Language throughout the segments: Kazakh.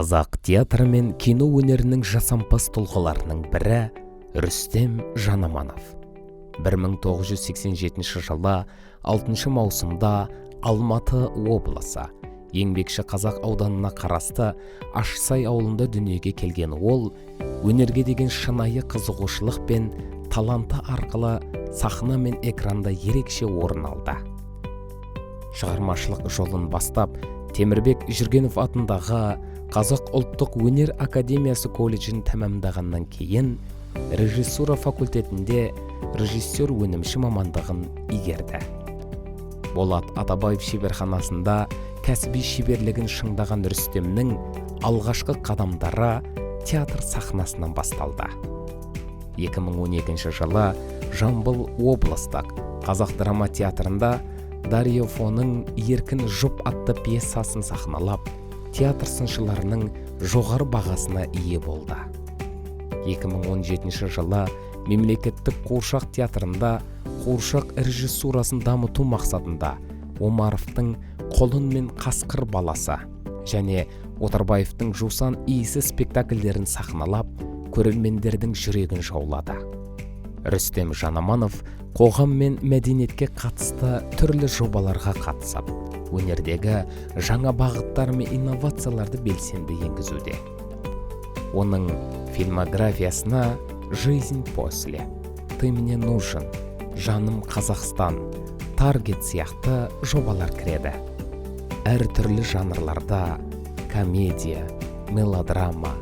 Қазақ театры мен кино өнерінің жасампаз тұлғаларының бірі Рүстем Жанаманов 1987 жылы 6 маусымда Алматы облысы Еңбекші Қазақ ауданына қарасты Ащысай ауылында дүниеге келген ол өнерге деген шынайы қызығушылық пен таланты арқылы сахна мен экранда ерекше орын алды. Шығармашылық жолын бастап, Темірбек Жүргенов атындағы Қазақ ұлттық өнер академиясы колледжін тәмамдағаннан кейін режиссура факультетінде режиссер өнімші мамандығын игерді. Болат Атабаев шеберханасында кәсіби шеберлігін шыңдаған Рүстемнің алғашқы қадамдары театр сахнасынан басталды. 2012 жылы Жамбыл облыстық қазақ драма театрында Дарио Фоның «Еркін жұп» атты пьесасын сахналап, театр сыншыларының жоғары бағасына ие болды. 2017 жылы мемлекеттік қуыршақ театрында қуыршақ режиссурасын дамыту мақсатында Омаровтың «Құлын мен қасқыр баласы» және Отарбаевтың «Жусан иісі» спектакльдерін сахналап, көрермендердің жүрегін жаулады. Рүстем Жанаманов қоғам мен мәдениетке қатысты түрлі жобаларға қатысып, өнердегі жаңа бағыттар мен инновацияларды белсенді енгізуде. Оның фильмографиясына «Жизнь после», «Ты мне нужен», «Жаным Қазақстан», «Таргет» сияқты жобалар кіреді. Әртүрлі жанрларда — комедия, мелодрама,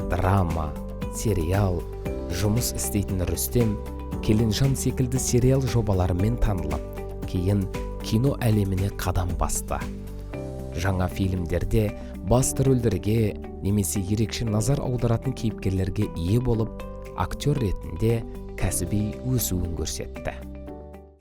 драма, сериал — жұмыс істейтін Рүстем «Келінжан» секілді сериал жобаларымен танылып, кейін кино әлеміне қадам басты. Жаңа фильмдерде басты рөлдерге немесе ерекше назар аударатын кейіпкерлерге ие болып, актер ретінде кәсіби өсуін көрсетті.